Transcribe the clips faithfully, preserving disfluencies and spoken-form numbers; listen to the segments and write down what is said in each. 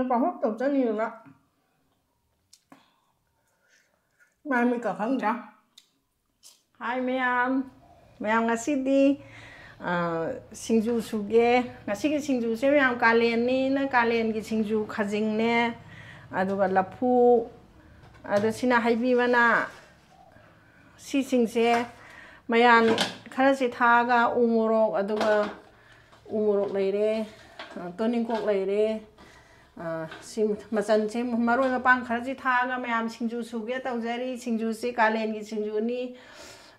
ꯄꯥꯡꯊꯣꯛ ꯇꯧ ꯆꯠꯅꯤꯡꯕ꯫ ꯃꯥꯏ ꯃꯤꯠꯀ ꯈꯪꯗ꯭ꯔꯥ? ꯍꯥꯏ ꯃꯌꯥꯝ, ꯃꯌꯥꯝ ꯉꯁꯤꯗꯤ, ꯑ, ꯁꯤꯡꯖꯨ ꯁꯨꯒꯦ꯫ ꯉꯁꯤꯒꯤ ꯁꯤꯡꯖꯨꯁꯦ ꯃꯌꯥꯝ ꯀꯥꯂꯦꯟꯅꯤꯅ ꯀꯥꯂꯦꯟꯒꯤ ꯁꯤꯡꯖꯨ ꯈꯥꯖꯤꯡꯅꯦ, ꯑꯗꯨꯒ ꯂꯐꯨ, ꯑꯗ ꯁꯤꯅ ꯍꯩꯕꯤ ꯃꯅꯥ꯫ ꯁꯤꯁꯤꯡꯁꯦ ꯃꯌꯥꯟ ꯈꯔꯁꯦ ꯊꯥꯛꯑꯒ ꯎ ꯃꯣꯔꯣꯛ, ꯑꯗꯨꯒ ꯎ ꯃꯣꯔꯣꯛ ꯂꯩꯔꯦ, ꯑ, ꯇꯣꯅꯤꯡꯀꯣꯛ ꯂꯩꯔꯦ, ꯑ, ꯁꯤ ꯃꯆꯜꯁꯦ ꯃꯔꯣꯏ ꯃꯄꯥꯡ ꯈꯔꯁꯦ ꯊꯥꯛꯑꯒ ꯃꯌꯥꯝ ꯁꯤꯡꯖꯨ ꯁꯨꯒꯦ ꯇꯧꯖꯔꯤ꯫ ꯁꯤꯡꯖꯨꯁꯤ ꯀꯥꯂꯦꯟꯒꯤ ꯁꯤꯡꯖꯨꯅꯤ꯫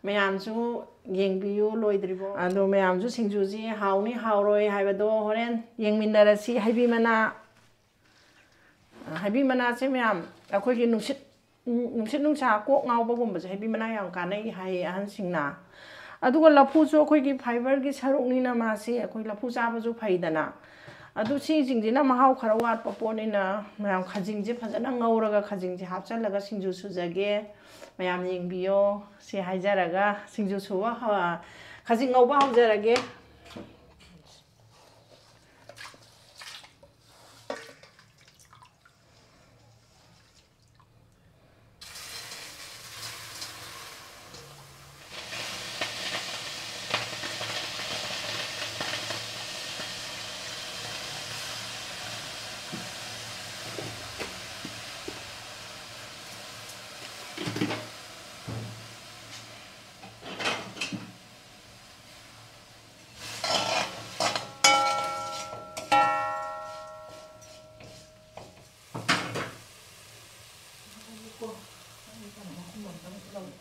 ꯃꯌꯥꯝꯁꯨ ꯌꯦꯡꯕꯤꯌꯨ ꯂꯣꯏꯗ꯭ꯔꯤꯕꯣ꯫ ꯑꯗꯣ ꯃꯌꯥꯝꯁꯨ ꯁꯤꯡꯖꯨꯁꯤ ꯍꯥꯎꯅꯤ ꯍꯥꯎꯔꯣꯏ ꯍꯥꯏꯕꯗꯣ ꯍꯣꯔꯦꯟ ꯌꯦꯡꯃꯤꯟꯅꯔꯁꯤ꯫ ꯍꯩꯕꯤ ꯃꯅꯥ, ꯍꯩꯕꯤ ꯃꯅꯥꯁꯦ ꯃꯌꯥꯝ ꯑꯩꯈꯣꯏꯒꯤ ꯅꯨꯡꯁꯤꯠ, ꯅꯨꯡꯁꯤꯠ ꯅꯨꯡꯁꯥ ꯀꯣꯛ ꯉꯥꯎꯕꯒꯨꯝꯕꯁꯦ ꯍꯩꯕꯤ ꯃꯅꯥ ꯌꯥꯝ ꯀꯥꯟꯅꯩ ꯍꯥꯏꯌꯦ ꯑꯍꯟꯁꯤꯡꯅ꯫ ꯑꯗꯨꯒ ꯂꯐꯨꯁꯨ ꯑꯩꯈꯣꯏꯒꯤ fiberꯒꯤ ꯁꯔꯨꯛꯅꯤꯅ ꯃꯥꯁꯦ ꯑꯩꯈꯣꯏ ꯂꯐꯨ ꯆꯥꯕꯁꯨ ꯐꯩꯗꯅ꯫ ꯑꯗꯨ ꯁꯤꯁꯤꯡꯁꯤꯅ ꯃꯍꯥꯎ ꯈꯔ ꯋꯥꯠꯄ ꯄꯣꯠꯅꯤꯅ ꯃꯌꯥꯝ ꯈꯥꯖꯤꯡꯁꯦ ꯐꯖꯅ ꯉꯧꯔꯒ ꯈꯥꯖꯤꯡꯁꯦ ꯍꯥꯞꯆꯜꯂꯒ ꯁꯤꯡꯖꯨ ꯁꯨꯖꯒꯦ꯫ ꯃꯌꯥꯝ ꯌꯦꯡꯕꯤꯌꯣ꯫ ꯁꯤ ꯍꯥꯏꯖꯔꯒ ꯁꯤꯡꯖꯨ ꯁꯨꯕ ꯍꯧ-, ꯈꯥꯖꯤꯡ ꯉꯧꯕ ꯍꯧꯖꯔꯒꯦ꯫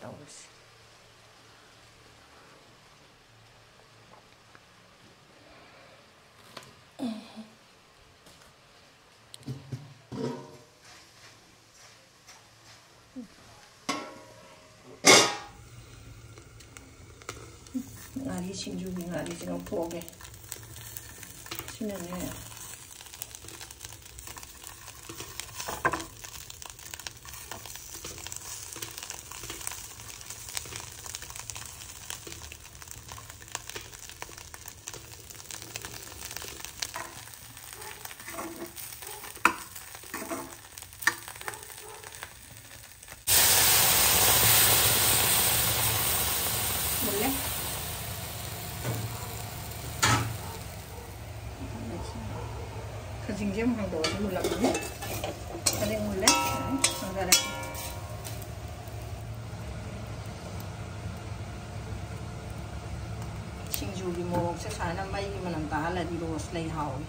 ꯇꯧꯔꯁꯤ꯫ ꯉꯥꯔꯤ, ꯁꯤꯡꯖꯨꯒꯤ ꯉꯥꯔꯤꯁꯦ ꯂꯧꯊꯣꯛꯑꯒꯦ꯫ ꯁꯤꯅꯅꯦ꯫ ꯁꯤꯡꯁꯦ ꯑꯃꯨꯛ ꯍꯥꯡꯗꯣꯛꯑꯗꯤ ꯃꯨꯜꯂꯝꯃꯅꯤ꯫ ꯍꯧꯖꯤꯛ ꯃꯨꯜꯂꯦ꯫ ꯍꯥꯡꯗꯔꯛꯀꯦ꯫ ꯁꯤꯡꯖꯨꯒꯤ ꯃꯣꯔꯣꯛꯁꯦ ꯁꯨꯃꯥꯏꯅ ꯃꯩꯒꯤ ꯃꯅꯝ ꯇꯥꯍꯜꯂꯗꯤ ꯔꯣꯁ ꯂꯩ ꯍꯥꯎꯏ꯫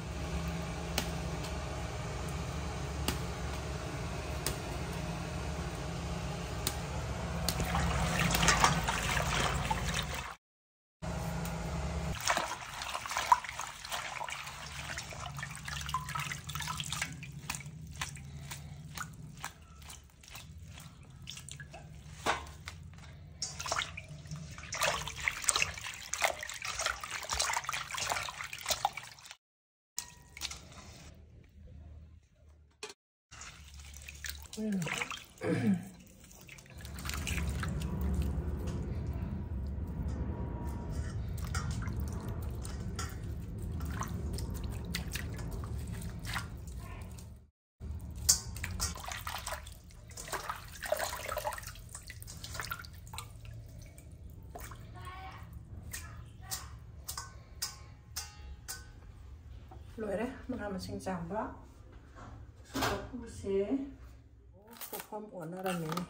ꯂꯣꯏꯔꯦ ꯃꯅꯥ ꯃꯁꯤꯡ ꯆꯥꯝꯕ꯫ ꯂꯐꯨꯁꯦ ꯄꯣꯠꯐꯝ ꯑꯣꯟꯅꯔꯝꯃꯦꯅꯦ꯫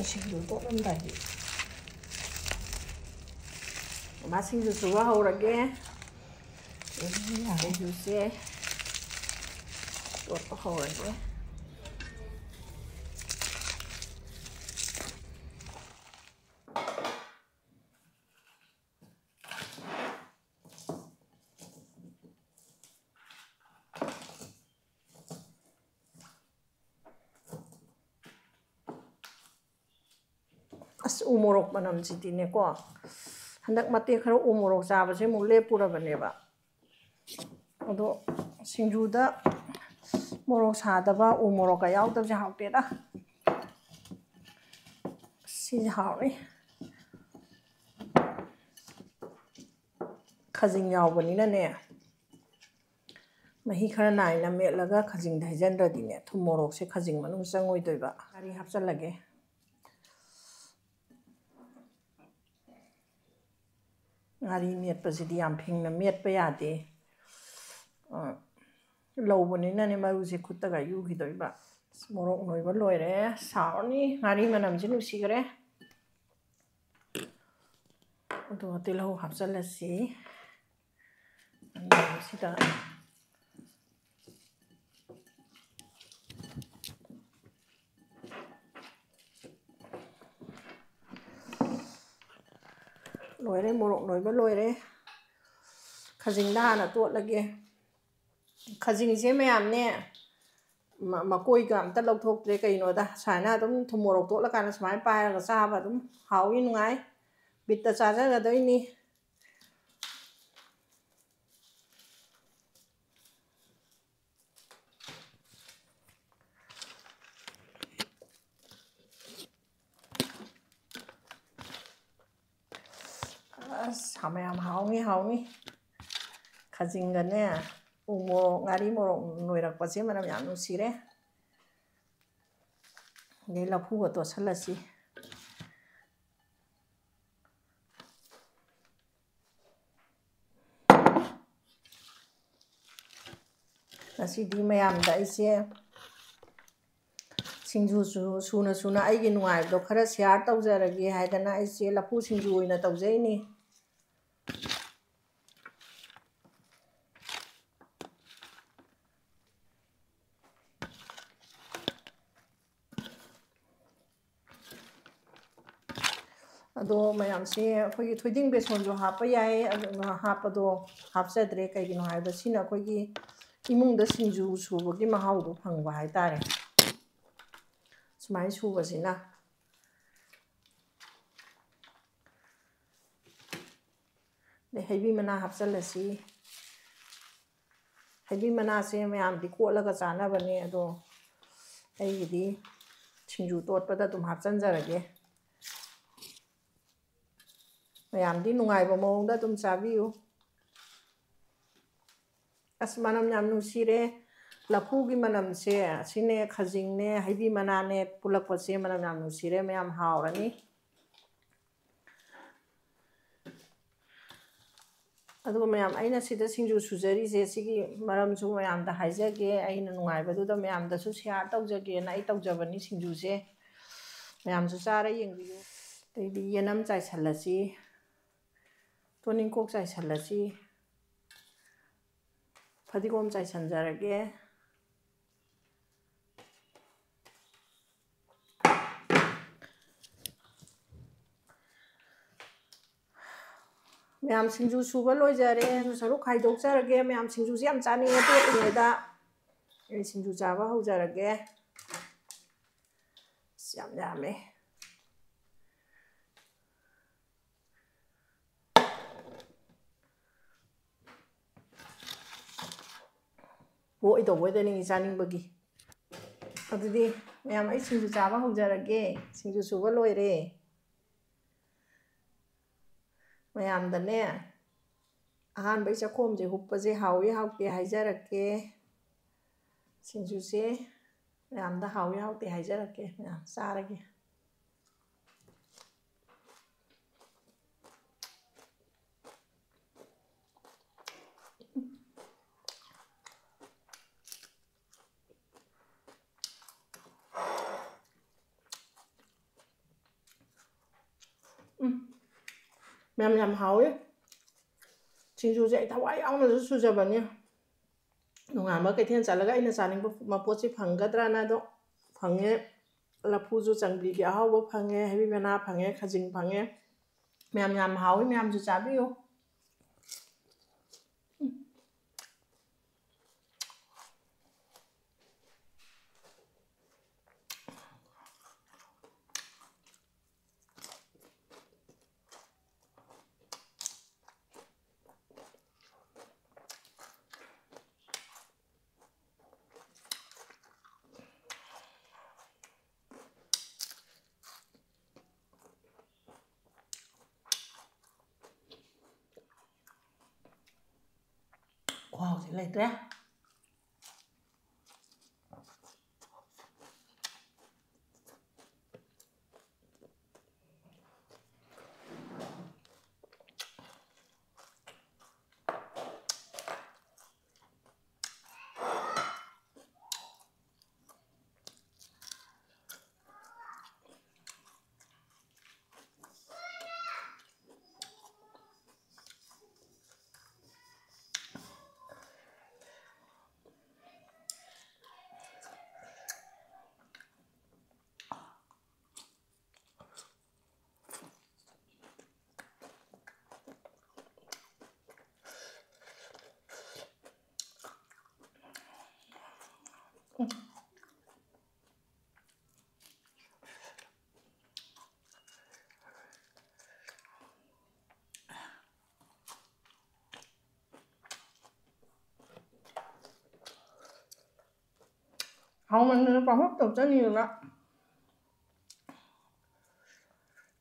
ꯁꯤꯡꯖꯨ ꯇꯣꯠꯂꯝꯗꯥꯏꯒꯤ꯫ ꯃꯥ ꯁꯤꯡꯖꯨ ꯁꯨꯕ ꯍꯧꯔꯒꯦ꯫ ꯁꯤꯡꯖꯨꯁꯦ ꯇꯣꯠꯄ ꯍꯧꯔꯒꯦ꯫ ꯑꯁ, ꯎ ꯃꯣꯔꯣꯛ ꯃꯅꯝꯁꯤꯗꯤꯅꯦꯀꯣ, ꯍꯟꯗꯛ ꯃꯇꯦꯛ ꯈꯔ ꯎ ꯃꯣꯔꯣꯛ ꯆꯥꯕꯁꯦ ꯑꯃꯨꯛ ꯂꯦꯞꯄꯨꯔꯕꯅꯦꯕ꯫ ꯑꯗꯣ ꯁꯤꯡꯖꯨꯗ ꯃꯣꯔꯣꯛ ꯁꯥꯗꯕ, ꯎ ꯃꯣꯔꯣꯛꯀ ꯌꯥꯎꯗꯕꯁꯦ ꯍꯥꯎꯇꯦꯗ꯫ ꯁꯤꯁꯦ ꯍꯥꯎꯅꯤ꯫ ꯈꯖꯤꯡ ꯌꯥꯎꯕꯅꯤꯅꯅꯦ, ꯃꯍꯤ ꯈꯔ ꯅꯥꯏꯅ ꯃꯦꯠꯂꯒ ꯈꯖꯤꯡꯗ ꯍꯩꯖꯤꯟꯗ꯭ꯔꯗꯤꯅꯦ, ꯊꯨꯝ ꯃꯣꯔꯣꯛꯁꯦ ꯈꯖꯤꯡ ꯃꯅꯨꯡ ꯆꯪꯉꯣꯏꯗꯣꯏꯕ꯫ ꯉꯥꯔꯤ ꯍꯥꯞꯆꯜꯂꯒꯦ꯫ ꯉꯥꯔꯤ ꯃꯦꯠꯄꯁꯤꯗꯤ ꯌꯥꯝ ꯐꯤꯡꯅ ꯃꯦꯠꯄ ꯌꯥꯗꯦ꯫ ꯑ, ꯂꯧꯕꯅꯤꯅꯅꯦ, ꯃꯔꯨꯁꯦ ꯈꯨꯠꯇꯒ ꯌꯨꯈꯤꯗꯣꯏꯕ꯫ ꯃꯣꯔꯣꯛ ꯅꯣꯏꯕ ꯂꯣꯏꯔꯦ, ꯁꯥꯎꯔꯅꯤ꯫ ꯉꯥꯔꯤ ꯃꯅꯝꯁꯤ ꯅꯨꯡꯁꯤꯈ꯭ꯔꯦ꯫ ꯑꯗꯨꯒ ꯇꯤꯜꯍꯧ ꯍꯥꯞꯆꯜꯂꯁꯤ꯫ ꯑꯗꯨꯒ ꯁꯤꯗ ꯂꯣꯏꯔꯦ, ꯃꯣꯔꯣꯛ ꯅꯣꯏꯕ ꯂꯣꯏꯔꯦ꯫ ꯈꯖꯤꯡꯗ ꯍꯥꯟꯅ ꯇꯣꯠꯂꯒꯦ꯫ ꯈꯖꯤꯡꯁꯦ ꯃꯌꯥꯝꯅꯦ, ꯃ-, ꯃꯀꯣꯏꯒ ꯑꯝꯇ ꯂꯧꯊꯣꯛꯇ꯭ꯔꯦ꯫ ꯀꯩꯅꯣꯗ ꯁꯨꯃꯥꯏꯅ ꯑꯗꯨꯝ ꯊꯨꯝ ꯃꯣꯔꯣꯛ ꯇꯣꯠꯂꯀꯥꯟꯗ ꯁꯨꯃꯥꯏꯅ ꯄꯥꯏꯔꯒ ꯆꯥꯕ ꯑꯗꯨꯝ ꯍꯥꯎꯏ, ꯅꯨꯡꯉꯥꯏ꯫ ꯕꯤꯠꯇ ꯆꯥꯖꯒꯗꯣꯏꯅꯤ꯫ ꯑꯁ, ꯃꯌꯥꯝ ꯍꯥꯎꯅꯤ, ꯍꯥꯎꯅꯤ꯫ ꯈꯖꯤꯡꯒꯅꯦ, ꯎ ꯃꯣꯔꯣꯛ, ꯉꯥꯔꯤ ꯃꯣꯔꯣꯛ ꯅꯣꯏꯔꯛꯄꯁꯦ ꯃꯅꯝ ꯌꯥꯝ ꯅꯨꯡꯁꯤꯔꯦ꯫ ꯑꯗꯩ ꯂꯐꯨꯒ ꯇꯣꯠꯁꯜꯂꯁꯤ꯫ ꯉꯁꯤꯗꯤ ꯃꯌꯥꯝꯗ ꯑꯩꯁꯦ ꯁꯤꯡꯖꯨꯁꯨ ꯁꯨꯅ ꯁꯨꯅ ꯑꯩꯒꯤ ꯅꯨꯡꯉꯥꯏꯕꯗꯣ ꯈꯔ share ꯇꯧꯖꯔꯒꯦ ꯍꯥꯏꯗꯅ ꯑꯩꯁꯦ ꯂꯐꯨ ꯁꯤꯡꯖꯨ ꯑꯣꯏꯅ ꯇꯧꯖꯩꯅꯤ꯫ ꯑꯗꯣ ꯃꯌꯥꯝꯁꯦ ꯑꯩꯈꯣꯏꯒꯤ ꯊꯣꯏꯗꯤꯡ ꯕꯦꯁꯣꯟꯁꯨ ꯍꯥꯞꯄ ꯌꯥꯏ, ꯑꯗꯨ ꯍꯥꯞꯄꯗꯣ ꯍꯥꯞꯆꯗ꯭ꯔꯦ꯫ ꯀꯩꯒꯤꯅꯣ ꯍꯥꯏꯕꯗ ꯁꯤꯅ ꯑꯩꯈꯣꯏꯒꯤ ꯏꯃꯨꯡꯗ ꯁꯤꯡꯖꯨ ꯁꯨꯕꯒꯤ ꯃꯍꯥꯎꯗꯣ ꯐꯪꯕ ꯍꯥꯏꯇꯥꯔꯦ꯫ ꯁꯨꯃꯥꯏꯅ ꯁꯨꯕꯁꯤꯅ꯫ ꯑꯗꯩ ꯍꯩꯕꯤ ꯃꯅꯥ ꯍꯥꯞꯆꯜꯂꯁꯤ꯫ ꯍꯩꯕꯤ ꯃꯅꯥꯁꯦ ꯃꯌꯥꯝꯗꯤ ꯀꯣꯠꯂꯒ ꯆꯥꯅꯕꯅꯦ, ꯑꯗꯣ ꯑꯩꯒꯤꯗꯤ ꯁꯤꯡꯖꯨ ꯇꯣꯠꯄꯗ ꯑꯗꯨꯝ ꯍꯥꯞꯆꯟꯖꯔꯒꯦ꯫ ꯃꯌꯥꯝꯗꯤ ꯅꯨꯡꯉꯥꯏꯕ ꯃꯑꯣꯡꯗ ꯑꯗꯨꯝ ꯆꯥꯕꯤꯌꯨ꯫ ꯑꯁ, ꯃꯅꯝ ꯌꯥꯝ ꯅꯨꯡꯁꯤꯔꯦ꯫ ꯂꯐꯨꯒꯤ ꯃꯅꯝꯁꯦ, ꯑꯁꯤꯅꯦ, ꯈꯖꯤꯡꯅꯦ, ꯍꯩꯕꯤ ꯃꯅꯥꯅꯦ ꯄꯨꯜꯂꯛꯄꯁꯦ ꯃꯅꯝ ꯌꯥꯝ ꯅꯨꯡꯁꯤꯔꯦ꯫ ꯃꯌꯥꯝ ꯍꯥꯎꯔꯅꯤ꯫ ꯑꯗꯨꯒ ꯃꯌꯥꯝ, ꯑꯩꯅ ꯁꯤꯗ ꯁꯤꯡꯖꯨ ꯁꯨꯖꯔꯤꯁꯦ, ꯁꯤꯒꯤ ꯃꯔꯝꯁꯨ ꯃꯌꯥꯝꯗ ꯍꯥꯏꯖꯒꯦ꯫ ꯑꯩꯅ ꯅꯨꯡꯉꯥꯏꯕꯗꯨꯗ ꯃꯌꯥꯝꯗꯁꯨ share ꯇꯧꯖꯒꯦꯅ ꯑꯩ ꯇꯧꯖꯕꯅꯤ ꯁꯤꯡꯖꯨꯁꯦ꯫ ꯃꯌꯥꯝꯁꯨ ꯆꯥꯔ ꯌꯦꯡꯕꯤꯌꯨ꯫ ꯑꯗꯩꯗꯤ ꯌꯦꯅꯝ ꯆꯥꯏꯁꯜꯂꯁꯤ, ꯇꯣꯅꯤꯡꯀꯣꯛ ꯆꯥꯏꯁꯜꯂꯁꯤ, ꯐꯗꯤꯒꯣꯝ ꯆꯥꯏꯁꯟꯖꯔꯒꯦ꯫ ꯃꯌꯥꯝ, ꯁꯤꯡꯖꯨ ꯁꯨꯕ ꯂꯣꯏꯖꯔꯦ꯫ ꯑꯗꯨ ꯁꯔꯨꯛ ꯈꯥꯏꯗꯣꯛꯆꯔꯒꯦ꯫ ꯃꯌꯥꯝ, ꯁꯤꯡꯖꯨꯁꯦ ꯌꯥꯝ ꯆꯥꯅꯤꯡꯉꯦ ꯇꯣꯠꯂꯤꯉꯩꯗ꯫ ꯑꯩ ꯁꯤꯡꯖꯨ ꯆꯥꯕ ꯍꯧꯖꯔꯒꯦ꯫ ꯑꯁ, ꯌꯥꯝ ꯌꯥꯝꯃꯦ꯫ ꯄꯣꯛꯏ ꯇꯧꯕꯣꯏꯗ ꯅꯤꯡꯉꯤ ꯆꯥꯅꯤꯡꯕꯒꯤ꯫ ꯑꯗꯨꯗꯤ ꯃꯌꯥꯝ, ꯑꯩ ꯁꯤꯡꯖꯨ ꯆꯥꯕ ꯍꯧꯖꯔꯒꯦ꯫ ꯁꯤꯡꯖꯨ ꯁꯨꯕ ꯂꯣꯏꯔꯦ꯫ ꯃꯌꯥꯝꯗꯅꯦ, ꯑꯍꯥꯟꯕꯩ ꯆꯥꯛꯈꯣꯝꯁꯦ ꯍꯨꯞꯄꯁꯦ ꯍꯥꯎꯏ ꯍꯥꯎꯇꯦ ꯍꯥꯏꯖꯔꯛꯀꯦ꯫ ꯁꯤꯡꯖꯨꯁꯦ ꯃꯌꯥꯝꯗ ꯍꯥꯎꯏ ꯍꯥꯎꯇꯦ ꯍꯥꯏꯖꯔꯛꯀꯦ꯫ ꯃꯌꯥꯝ ꯆꯥꯔꯒꯦ꯫ ꯃꯌꯥꯝ ꯌꯥꯝ ꯍꯥꯎꯋꯤ꯫ ꯁꯤꯡꯖꯨꯁꯦ ꯑꯩ ꯊꯋꯥꯏ ꯌꯥꯎꯅꯁꯨ ꯁꯨꯖꯕꯅꯤ꯫ ꯅꯣꯡꯉꯥꯟꯕ ꯀꯩꯊꯦꯜ ꯆꯠꯂꯒ ꯑꯩꯅ ꯆꯥꯅꯤꯡꯕ ꯃꯄꯣꯠꯁꯤ ꯐꯪꯒꯗ꯭ꯔꯅ ꯑꯗꯣ ꯐꯪꯉꯦ꯫ ꯂꯐꯨꯁꯨ ꯆꯪꯕꯤꯒꯤ ꯑꯍꯥꯎꯕ ꯐꯪꯉꯦ, ꯍꯩꯕꯤ ꯃꯅꯥ ꯐꯪꯉꯦ, ꯈꯖꯤꯡ ꯐꯪꯉꯦ꯫ ꯃꯌꯥꯝ ꯌꯥꯝ ꯍꯥꯎꯋꯤ, ꯃꯌꯥꯝꯁꯨ ꯆꯥꯕꯤꯌꯨ꯫ ꯈꯨꯍꯥꯎꯁꯤ ꯂꯩꯇ꯭ꯔꯦ꯫ ꯍꯥꯎꯃꯟꯗꯅ ꯄꯪꯍꯨꯞ ꯇꯧ ꯆꯅꯤꯡꯉꯤꯕ꯫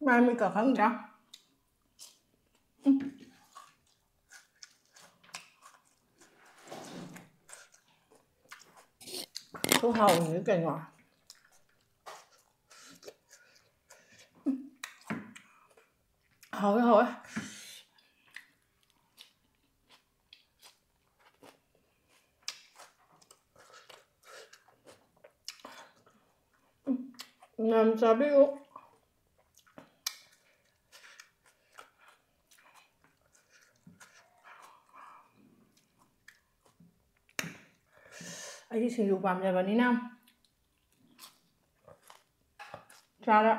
ꯃꯥꯏ ꯃꯤꯠꯀ ꯈꯪꯗ꯭ꯔꯦ꯫ ꯎꯝ꯫ ꯁꯨ ꯍꯥꯎꯔꯤꯅꯤ ꯀꯩꯅꯣ꯫ ꯍꯥꯎꯋꯦ, ꯍꯥꯎꯋꯦ꯫ ꯌꯥꯝ ꯆꯥꯕꯤꯌꯨ꯫ ꯑꯩꯗꯤ ꯁꯤꯡꯖꯨ ꯄꯥꯝꯖꯕꯅꯤꯅ ꯆꯥꯔꯦ꯫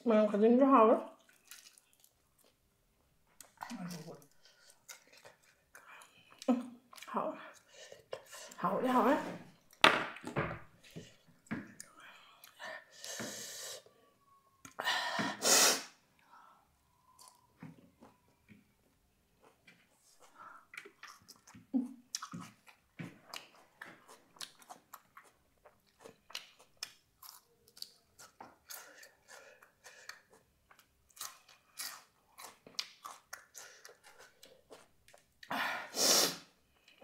ꯃꯅꯝ ꯈꯖꯤꯡꯁꯨ ꯍꯥꯎꯋꯦ꯫ ꯎꯝ, ꯍꯥꯎꯋꯦ꯫ ꯍꯥꯎꯗꯤ ꯍꯥꯎꯋꯦ꯫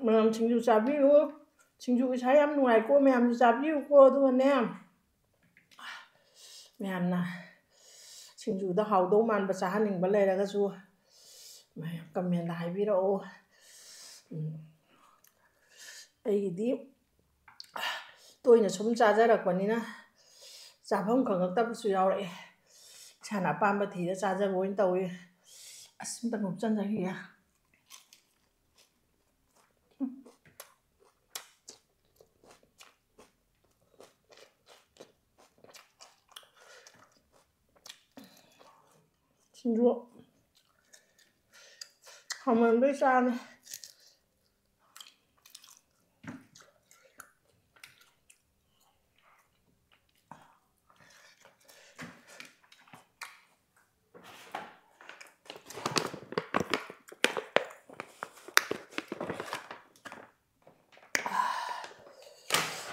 ꯃꯌꯥꯝ ꯁꯤꯡꯖꯨ ꯆꯥꯕꯤꯌꯨ꯫ ꯁꯤꯡꯖꯨ ꯏꯁꯥ ꯌꯥꯝ ꯅꯨꯡꯉꯥꯏꯀꯣ, ꯃꯌꯥꯝꯁꯨ ꯆꯥꯕꯤꯌꯨꯀꯣ꯫ ꯑꯗꯨꯒꯅꯦ, ꯃꯌꯥꯝꯅ ꯁꯤꯡꯖꯨꯗ ꯍꯥꯎꯗꯧ ꯃꯥꯟꯕ ꯆꯥꯍꯟꯅꯤꯡꯕ ꯂꯩꯔꯒꯁꯨ ꯃꯌꯥꯝ ꯀꯃꯦꯟꯗ ꯍꯥꯏꯕꯤꯔꯛꯑꯣ꯫ ꯎꯝ, ꯑꯩꯒꯤꯗꯤ ꯇꯣꯏꯅ ꯁꯨꯝ ꯆꯥꯖꯔꯛꯄꯅꯤꯅ ꯆꯥꯐꯝ ꯈꯪꯉꯛꯇꯕꯁꯨ ꯌꯥꯎꯔꯛꯑꯦ꯫ ꯏꯁꯥꯅ ꯑꯄꯥꯝꯕ ꯊꯤꯔ ꯆꯥꯖꯕ ꯑꯣꯏꯅ ꯇꯧꯋꯤ꯫ ꯑꯁ, ꯑꯝꯇ ꯅꯣꯛꯆꯟꯖꯈꯤꯒꯦ꯫ ꯁꯤꯡꯖꯨ ꯍꯥꯎꯃꯟꯕꯩ ꯆꯥꯅꯤ꯫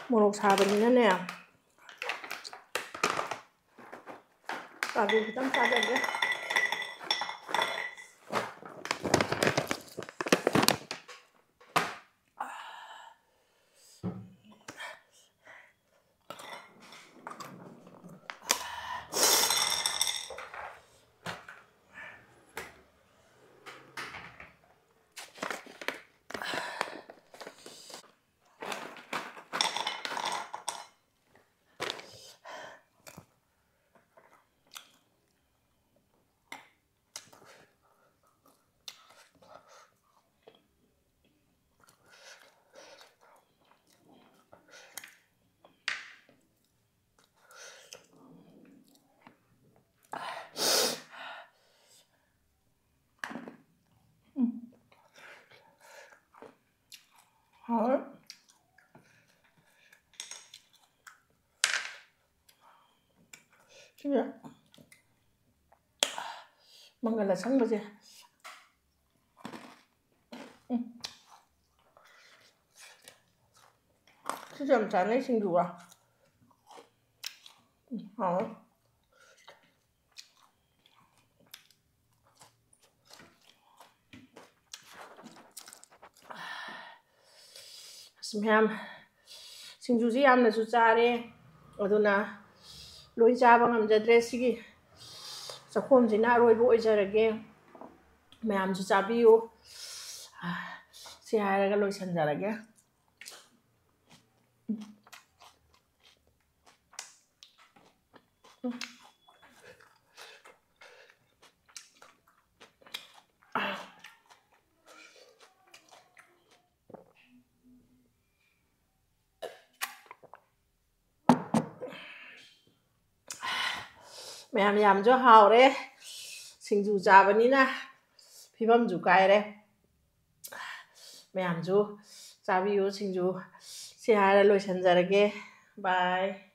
ꯃꯣꯔꯣꯛ ꯁꯥꯕꯅꯤꯅꯅꯦ, ꯑꯂꯨ ꯈꯤꯇꯪ ꯆꯥꯖꯒꯦ꯫ ꯃꯪꯒꯜ ꯑꯁꯪꯕꯁꯦ꯫ ꯎꯝ꯫ ꯁꯤꯁꯨ ꯌꯥꯝ ꯆꯥꯅꯩ ꯁꯤꯡꯖꯨꯒ꯫ ꯎꯝ, ꯍꯥꯎꯋꯦ꯫ ꯑꯁ, ꯃꯌꯥꯝ, ꯁꯤꯡꯖꯨꯁꯤ ꯌꯥꯝꯅꯁꯨ ꯆꯥꯔꯦ, ꯑꯗꯨꯅ ꯂꯣꯏ ꯆꯥꯕ ꯉꯝꯖꯗ꯭ꯔꯦ꯫ ꯁꯤꯒꯤ ꯆꯥꯛꯈꯣꯝꯁꯤꯅ ꯑꯔꯣꯏꯕ ꯑꯣꯏꯖꯔꯒꯦ꯫ ꯃꯌꯥꯝꯁꯨ ꯆꯥꯕꯤꯌꯨ꯫ ꯁꯤ ꯍꯥꯏꯔꯒ ꯂꯣꯏꯁꯤꯟꯖꯔꯒꯦ꯫ ꯃꯌꯥꯝ, ꯌꯥꯝꯁꯨ ꯍꯥꯎꯔꯦ꯫ ꯁꯤꯡꯖꯨ ꯆꯥꯕꯅꯤꯅ ꯐꯤꯕꯝꯁꯨ ꯀꯥꯏꯔꯦ꯫ ꯃꯌꯥꯝꯁꯨ ꯆꯥꯕꯤꯌꯨ ꯁꯤꯡꯖꯨ꯫ ꯁꯤ ꯍꯥꯏꯔ ꯂꯣꯏꯁꯤꯟꯖꯔꯒꯦ꯫ Bye꯫